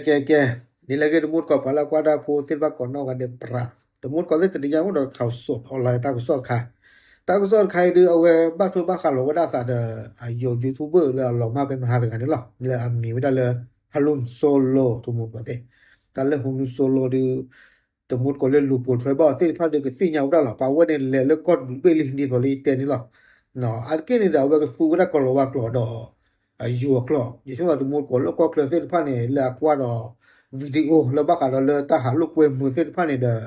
ကဲ ကဲ ကဲ, ဒ်လဲၣ်ဂ့ၤ တမူတကိး ပှၤလၢအကွၢ်တၢ်ဖိသ့ၣ်တဖၣ်ကိးနီၢ်ဂၤဒဲး ပြး တမူတကိးသ့ၣ် တနံၤညါအိၣ်ဒီး ข่าวสด online တၢ်ကစီၣ်တခါ, တၢ်ကစီၣ်တခါအံၤဒုး အဝဲဘၣ်ထွဲဘၣ်ဃးလီၤဝဲဒၣ်အသးဒီး အယိၤ YouTuber လၢအလီၤမၢ်ဖဲမဟါတဂၤန့ၣ်လီၤ, လၢအမံၤဝဲဒၣ်လၢ ဟလူၣ်စိလိၤ တမူတကိးသ့ၣ်, တၢ်လၢ ဟလူၣ်စိလိၤ ဒုး တမူတကိးလၢလူၤပိာ်ထွဲဘၣ်အီၤသ့ၣ်တဖၣ်ဒီး ကသ့ၣ်ညါဝဲဒၣ်လီၤ. ပှၤဝဲန့ၣ်လဲၤလၢကီၢ်တဘ့ၣ်လံ ဒ်သိးလၢယတဲန့ၣ်လီၤ. အါတက့ၢ်န့ၣ်ဒီး အဝဲကသူဝဲဒၣ်ကီၤလၤဝါကျိာ်ဒီး ယိၤအကျိာ်, ယဆိကမိၣ်တမူတကိးလၢကီၢ်ချၢသ့ၣ်တဖၣ်န့ၣ် လၢအကွၢ်ဒီး video လၢဘၣ်ဃးဒီးလၢတၢ်ဟးလိာ်ကွဲမုာ်သ့ၣ်တဖၣ်န့ၣ်ဒီး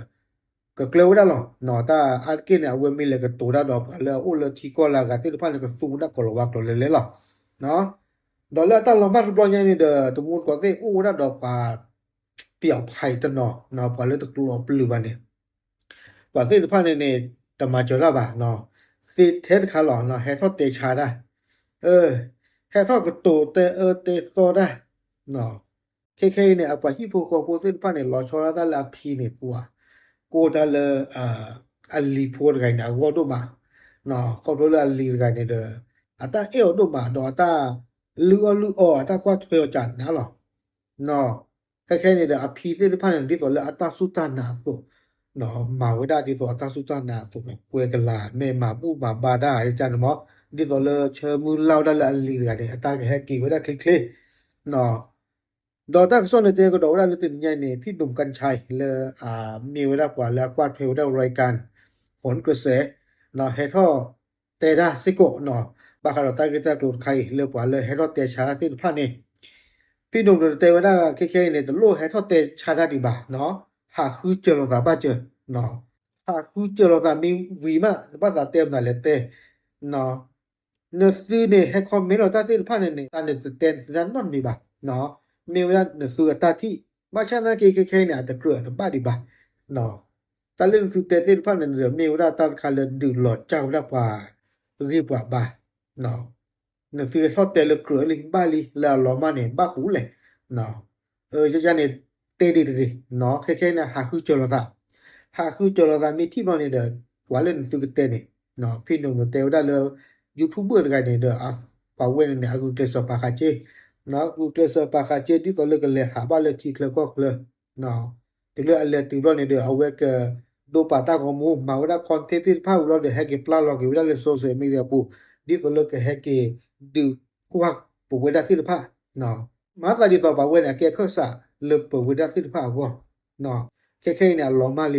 ကကျၢၤဝဲဒၣ်လီၤ. တၢ်အါတက့ၢ်န့ၣ် အဝဲမ့ၢ်လဲၤကတိၤတၢ်ဒီးပှၤလၢအအိၣ်လၢထံကီၢ်လၢအဂၤသ့ၣ်တဖၣ်န့ၣ် ကသူဝဲဒၣ်ကီၤလၤဝါကျိာ်လဲၤလဲၤလီၤ. ဒီးလၢအတၢ်လီၤမၢ်တဘျီညါန့ၣ်ဒီး တမူတကိးသ့ၣ်အိၣ်ဝဲဒၣ်ဒီးပှၤ ပျောက်ဖုန်း တနီၤ, ပှၤလၢတကျိးပျုၤဘၣ်န့ၣ်, ပှၤသ့ၣ်တဖၣ်န့ၣ်န့ၣ် တမၤစၢၤတၢ်ဘၣ်, သ့ထဲတခါလီၤ, ဟဲထီၣ်တဲဆါတၢ်, ဟဲထီၣ်ကတိၤတဲအၢတဲသီတၢ်, ခဲခဲအံၤန့ၣ် အပှၤဟံၣ်ဖိဃီဖိသ့ၣ်တဖၣ်န့ၣ် လီၤဆီဒၣ်တၢ်လၢအဖံန့ၣ်ပှၤ, ကိးတၢ်လၢ အလံၤဖိတဂၤအံၤန့ၣ် အဂီၢ်ဒိၣ်မး, ခီဖျိလၢအလံၤတဂၤန့ၣ်ဒီး အတၢ်အဲၣ်အီၤဒိၣ်မး ဒီးအတၢ်လုၢ်အီၣ်လုၢ်အီအတၢ်ကွၢ်ထွဲအီၤကနးလီၤ. ခဲခဲအံၤန့ၣ်ဒီး အဖံသ့ၣ်တဖၣ်န့ၣ် ဒ်သိးလၢအတၢ်စူၢ်တၢ်နာ်အသိး, မၤဝဲဒၣ်ဒ်သိးအတၢ်စူၢ်တၢ်နာ်အသိးန့ၣ် ကွဲကလၤ မ့ၢ်မၤဘူၣ်မၤဘါတၢ်န့ၣ်မး, ဒ်သိးလၢဆၢမုၢ်လၢ်ဝဲဒၣ်လၢအလံၤတဂၤန့ၣ် အတၢ်ကဟဲက့ၤဝဲဒၣ်ချ့ချ့ ဒီးတၢ်ကစီၣ်န့ၣ်တဲကဒီးဝဲဒၣ်လၢတနံၤညါအံၤန့ၣ် ဖံဒိၣ်ကၣ်ဆဲး လၢအမ့ၢ်ဝဲဒၣ်ပှၤလၢအကွၢ်ထွဲဝဲဒၣ် ရကၣ် ဟိၣ်ကစဲး ဟဲထီၣ်တဲတၢ်စ့ၢ်ကီး ဘၣ်ဃးဒီးတၢ်ဂ့ၢ်တၢ်ကျိၤတခါအံၤ လၢပှၤလၢဟဲထီၣ်တဲဆါတၢ်သ့ၣ်တဖၣ်န့ၣ်, ဖံဒိၣ်တဲဝဲဒၣ်ခဲခဲအံၤန့ၣ် တလိၣ်ဟဲထီၣ်တဲဆါတၢ်ဒံးဘၣ်, ဟးဃုစၢၤလိာ်သးဘၣ်စၢၤ, ဟးဃုစၢၤလိာ်သးမ့ၢ်ဝံၤမး နဘၣ်သးတဲမနုၤလဲၣ်တဲ နသုန့ၣ် ဟဲ comment လီၤတၢ်သ့ၣ်တဖၣ်န့ၣ်န့ၣ် တၢ်န့ၣ်တတဲနသုတၢ်နီတမံၤဘၣ်, မ့ၢ်ဝဲဒၣ်နသုအတၢ်ထံၣ်, ဘၣ်ဆၣ်သနာ်က့ခဲခဲအံၤန့ၣ် အတကြၢးအတဘၣ်ဒံးဘၣ်, တၢ်လၢနသုတဲသ့ၣ်တဖၣ်န့ၣ်ဒီး မ့ၢ်ဝဲဒၣ်တၢ်တခါလၢဒုးလီၤစၢ်ဝဲဒၣ်ပှၤဂံၢ်ပှၤဘါ, နသုဟဲထီၣ်တဲလၢကြၢးလံဘၣ်လံ လၢအလီၤမၢ်န့ၣ် ဘၣ်ပူၤလဲၣ်, ယယန့ၣ် တဲဒ်တဂ့ၤ, ခဲခဲအံၤန့ၣ် ဟးဃုစၢၤလိာ်သး, ဟးဃုစၢၤလိာ်သးမ့ၢ်ထံၣ်ဘျီန့ၣ်ဒီး ပှၤလၢနသုကတဲန့ၣ်, ဖံဒိၣ်တဲဝဲဒၣ်လၢ YouTuber တဂၤန့ၣ်ဒီး ပှၤဝဲန့ၣ်န့ၣ် အဂုာ်ကျဲးစၢးပာ်ဃာ်စ့, ဂုာ်ကျဲးစၢးပာ်ဃာ်စ့ ဒ်သိးလၢကလဲၤဟးဘၣ်လၢထံချၢကီၢ်ချၢ တုၤလၢအလဲၤတုၤဘျီန့ၣ်ဒီး အဝဲကဒိးပာ်တၢ်ဂီၤမူ မၤဝဲဒၣ် content သ့ၣ်တဖၣ်ဝံၤလီၤဒီး ဟဲက့ၤပျၢ်လီၤက့ၤဝဲဒၣ်လၢ social media ပူၤ, ဒ်သိးလၢကဟဲက့ၤဒုးကွၢ်ပဝဲဒၣ်သ့ၣ်တဖၣ်, မၤသးဒ်သိးပှၤဝဲန့ၣ် အကဲခၢၣ်စးလၢပဝဲဒၣ်သ့ၣ်တဖၣ်အဂီၢ်, ခဲခဲအံၤန့ၣ် အလီၤမၢ်လ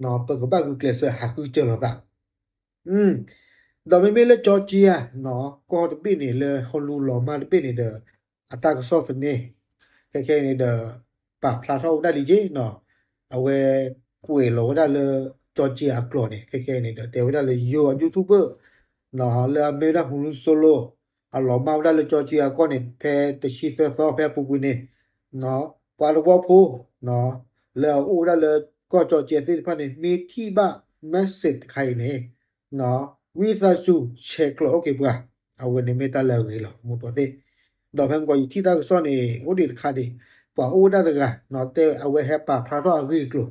ံ, ပကဘၣ်ဂုာ်ကျဲးစၢးဟးဃုစၢၤလိာ်သး ဒီးမ့မ့ၢ်လၢကၠီကၠံယါ ကီၢ်တဘ့ၣ်န့ၣ် လၢဟီလူလီၤမၢ်တဘ့ၣ်န့ၣ်ဒီး အတၢ်ကစီၣ်သန့ ခဲခဲအံၤန့ၣ်ဒီး ပာ်ဖျါထီၣ်ဝဲဒၣ်လံက့နီၤ, အဝဲကွဲးလီၤဝဲဒၣ်လၢ ကၠီကၠံအကျိာ်န့ၣ် ခဲခဲအံၤန့ၣ်ဒီး တဲဝဲဒၣ်လၢယိၤ YouTuber လၢအမ့ၢ်ဝဲဒၣ် ဟူလူစိလိ အလီၤမၢ်ဝဲဒၣ်လၢကၠီကၠံအကီၢ်န့ၣ် ဖဲတဆံသၢသီဖဲအပူၤကွံာ်န့ၣ် ပှၤသဝီဖိ လၢအအိၣ်ဝဲဒၣ်လၢကီၢ်ကၠီကၠံသ့ၣ်တဖၣ်န့ၣ် မ့ၢ်ထံၣ်ဘၣ် message တခါအံၤန့ၣ် ဝံသးစူၤ ဆဲးကျိးအိၣ်က့ၤပှၤ, အဝဲန့ၣ်မ့ၢ်တၢ်လၢအဂ့ၤလီၤ မိၢ်ပှၢ်သ့ၣ်, ဒီးဖဲမုၢ်ကီးယထံၣ်တၢ်ကစီၣ်န့ၣ် အိၣ်ဒံးတခါဒံး, ပှၤအိၣ်ဝဲဒၣ်တဂၤ တဲအဝဲဟဲပာ်ဖျါထီၣ်အဂ့ၢ်အကျိၤ,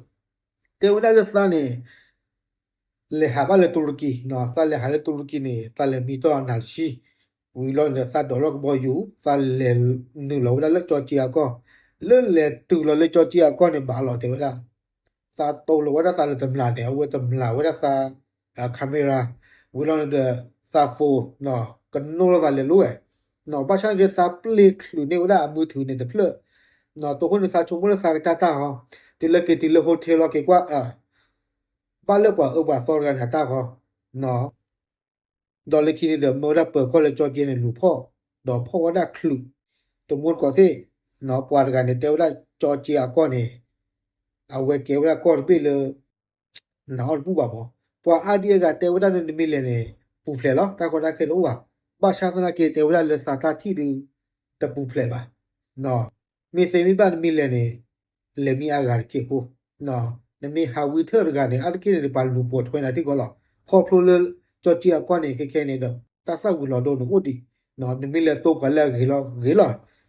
တဲဝဲဒၣ်လၢသးန့ၣ် လဲၤဟးဘၣ်လၢတူရကံ, သးလဲၤဟးလၢတူရကံန့ၣ် သးလဲၤမံတီၢ်အနၤတဆံ, ဝံၤလီၤန့ၣ်ဒီး သးဒိးလီၢ်ကဘီယူၤ သးလဲၤနုာ်လီၤဝဲဒၣ်လၢကၠီကၠံအကီၢ်, လၢလဲၤတုၤလီၤလၢကၠီကၠံအကီၢ်န့ၣ် ဘၣ်လီၤတဲဝဲဒၣ် သးတိၢ်လီၤဝဲဒၣ်သးလၢတမျၢ်န့ၣ် အဝဲတမျၢ်ဝဲဒၣ်သး camera, ဝံၤလီၤန့ၣ်ဒီး သး phone ကနိလီၤသးလဲၤလိၤဝဲ, ဘၣ်ဆၣ်န့ၣ်ဒီး သးပျ့ချုးန့ၢ်ဝဲဒၣ်အမုၢ်ထူန့ၣ်တဖျၢၣ်, တိၢ်ဃိန့ၣ် သးဆိကမိၣ်လၢသးကတၢၢ်တၢ်ဃီ, တုၤလၢက့ၤတုၤလၢ hotel လီၤက့ၤကွၢ်အ ဘၣ်လၢပှၤအၢပှၤသီတဂၤန့ၣ်အတၢ်ဃီ ဒီးလၢခံန့ၣ်ဒီး မၢဝဲဒၣ်ပၢၤကီၢ်လၢကၠီကၠံန့ၣ်လူၤဖီၣ်, ဒီးဖီၣ်ဝဲဒၣ်ချုး, တမူတကိးသ့ၣ်, ပှၤတဂၤန့ၣ် တဲဝဲဒၣ်ကၠီကၠံအကီၢ်န့ၣ် အဝဲကဲဝဲဒၣ်ကီၢ်တဘ့ၣ်လၢ နအီၣ်တဘူၣ်ဘၣ်မး, ပှၤအါဒံအါဂၤတဲဝဲဒၣ်လၢနမ့ၢ်လဲၤန့ၣ် ပူၤဖျဲးလီၤ တၢ်ကီတၢ်ခဲတအိၣ်ဘၣ်, ဘၣ်ဆၣ်သနာ်က့တဲဝဲဒၣ်လၢသးတၢ်ထံၣ်ဒုး တပူၤဖျဲးဘၣ် မ့ၢ်သ့မ့ၢ်ဘၣ်နမ့ၢ်လဲၤန့ၣ် လဲၤမ့ၢ်အါဂၤတက့ၢ်ဖိ, နမ့ၢ်ဟးဝံထၢၣ်တဂၤန့ၣ် အါတက့ၢ်န့ၣ် ပှၤလူၤပိာ်ထွဲနၤထံကီၢ်လီၤ, ခီဖျိလၢ ကၠီကၠံအကီၢ်န့ၣ် ခဲခဲန့ၣ်ဒီး တၢ်သၣ်ဝံၤလီၤဒိန့ၣ်အိၣ်ဒံး, နမ့ၢ်လဲၤတိပှၤလၢအဂ့ၤလီၤ ဂ့ၤလီၤ,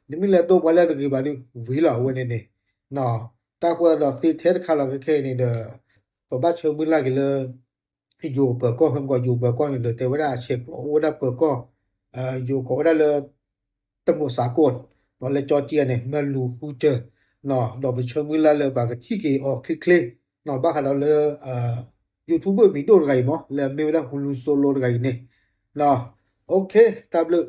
နမ့ၢ်လဲၤတိပှၤလၢအတဂ့ၤဘၣ်ဒုး ဝံၤလီၤ အဝဲန့ၣ်န့ၣ်, တၢ်ဃိသတးဒီးသ့ထဲတခါလီၤ ခဲခဲအံၤန့ၣ်ဒီး ပဘၣ်ဆၢမုၢ်လၢ်က့ၤလၢ ယိၤပၢၤကီၢ် ဖဲမုၢ်ကီးယိၤပၢၤကီၢ်န့ၣ်ဒီး တဲဝဲဒၣ်အဆဲးကျိးအိၣ်ဝဲဒၣ်ပၢၤကီၢ်, ယိၤကိးဝဲဒၣ်လၢ တမုၢ်စးကိၣ်, လၢကၠီကၠံန့ၣ် မၢလူၤဃုစၢၤ ဒီးပဆၢမုၢ်လၢ်လၢပှၤကထံၣ်က့ၤအီၤချ့ချ့ ဘၣ်ဃးဒီးလၢ YouTube video တဂၤအံၤမး လၢအမ့ၢ်ဝဲဒၣ် ဟူလူစိလိ တဂၤအံၤန့ၣ် OK တၢ်ဘျုး